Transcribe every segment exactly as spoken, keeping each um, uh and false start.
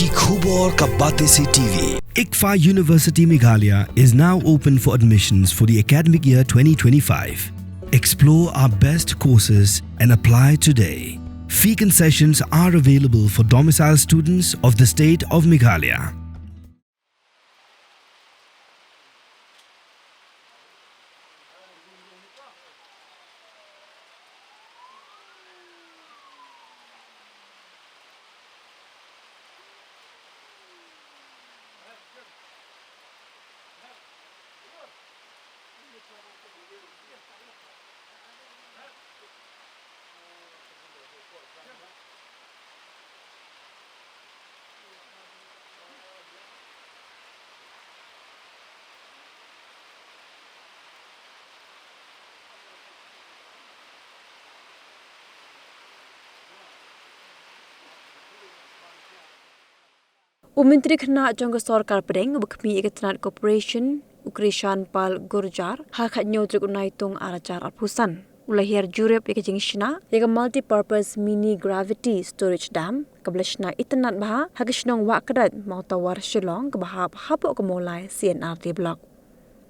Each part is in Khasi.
Ki khubor ka Batesi T V. ICFAI University Meghalaya is now open for admissions for the academic year twenty twenty-five. Explore our best courses and apply today. Fee concessions are available for domicile students of the state of Meghalaya. U Myntri Khynnah jong ka Sorkar Pdeng uba khmih ïa ka tnat Corporation, u Krishan Pal Gurjar, ha ka khathynñiew tarik u Naitung arhajar arphew san, u la hiar jurip ïa ka jingshna ïa ka Multipurpose Mini Gravity Storage Dam kaba la shna itynnad bha ha ka shnong Wahkdait, Mawtawar, Shillong, kaba hap hapoh ka Mawlai C and R D Block.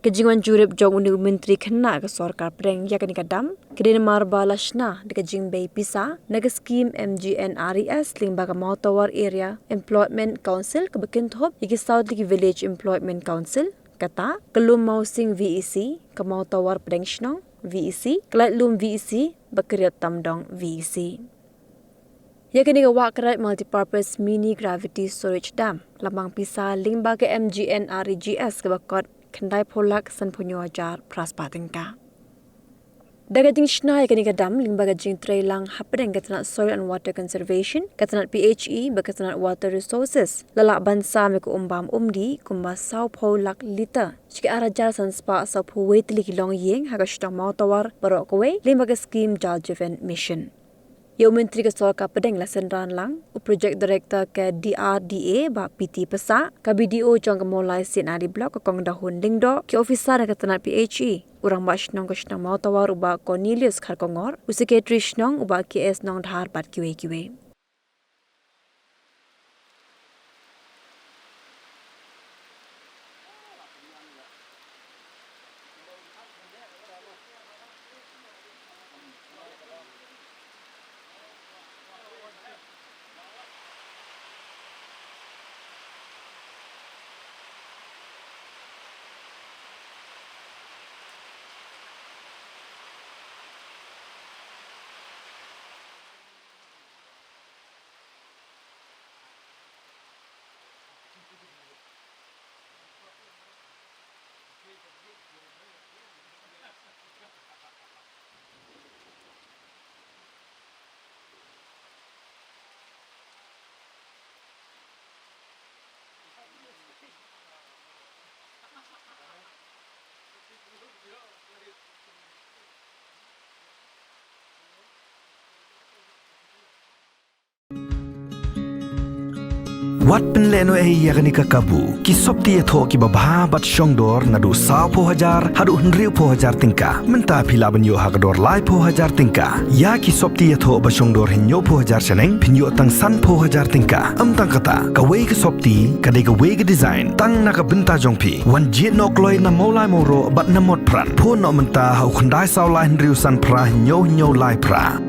Ka jingwan jurip jong une u Myntri Khynnah ka Sorkar Pdeng ïa kane ka dam ka dei namar ba la shna da ka jingbei pisa na ka skhim M G N R E S lyngba ka Mawtawar Area Employment Council kaba kynthup ïa ki saw tylli ki Village Employment Council, kata ka Lum Mawsing V E C, ka Mawtawar Pdeng Shnong V E C, ka Laitlum V E C bad ka Riat Tamdong V E C. Ïa kane ka Wahkdait Multipurpose Mini Gravity Storage Dam la mang pisa lyngba ka M G N R E G S kaba kot khyndai phew lak san phew hynñiew hajar phra spah tyngka. Da ka jingshna ïa kane ka dam lyngba ka jingtreilang hapdeng ka tnat Soil and Water Conservation, ka tnat P H E bad ka tnat Water Resources, la lah ban sam ïa ka um bam um dih kumba saw phew lak litar sha ki arhajar san spah saw phew wei tylli ki longïing ha ka shnong Mawtawar baroh kawei lyngba ka skhim Jal Jeevan Mission. Ïa u Myntri ka Sorkar Pdeng la synran lang u Project Director ka D R D A, Bah P T Passah, ka B D O jong ka Mawlai C and R D Block, ka Kong Dahun Lyngdoh, ki ophisar na ka tnat P H E, u Rangbah Shnong ka shnong Mawtawar, u Bah Cornelius Kharkongor, u Secretary Shnong, u Bah K S Nongdhar bad kiwei kiwei. Wat pynlehnohei ïa kane ka kabu. Ki sopti ïathoh kiba bha bad shongdor naduh saw phew hajar haduh hynriew phew hajar tyngka. Mynta phi lah ban ïoh ha ka dor lai phew hajar tyngka. Ïa ki sopti ïathoh ba shongdor hynñiew phew hajar shaneng phin ïoh tang san phew hajar tyngka. Ym tang kata, kawei ka sopti ka dei kawei ka design tang na ka bynta jong phi. Wan jied noh kloi na Mawlai Mawroh bad na Motphran. Phone noh mynta ha u khyndai saw lai hynriew san phra hynñiew hynñiew lai phra.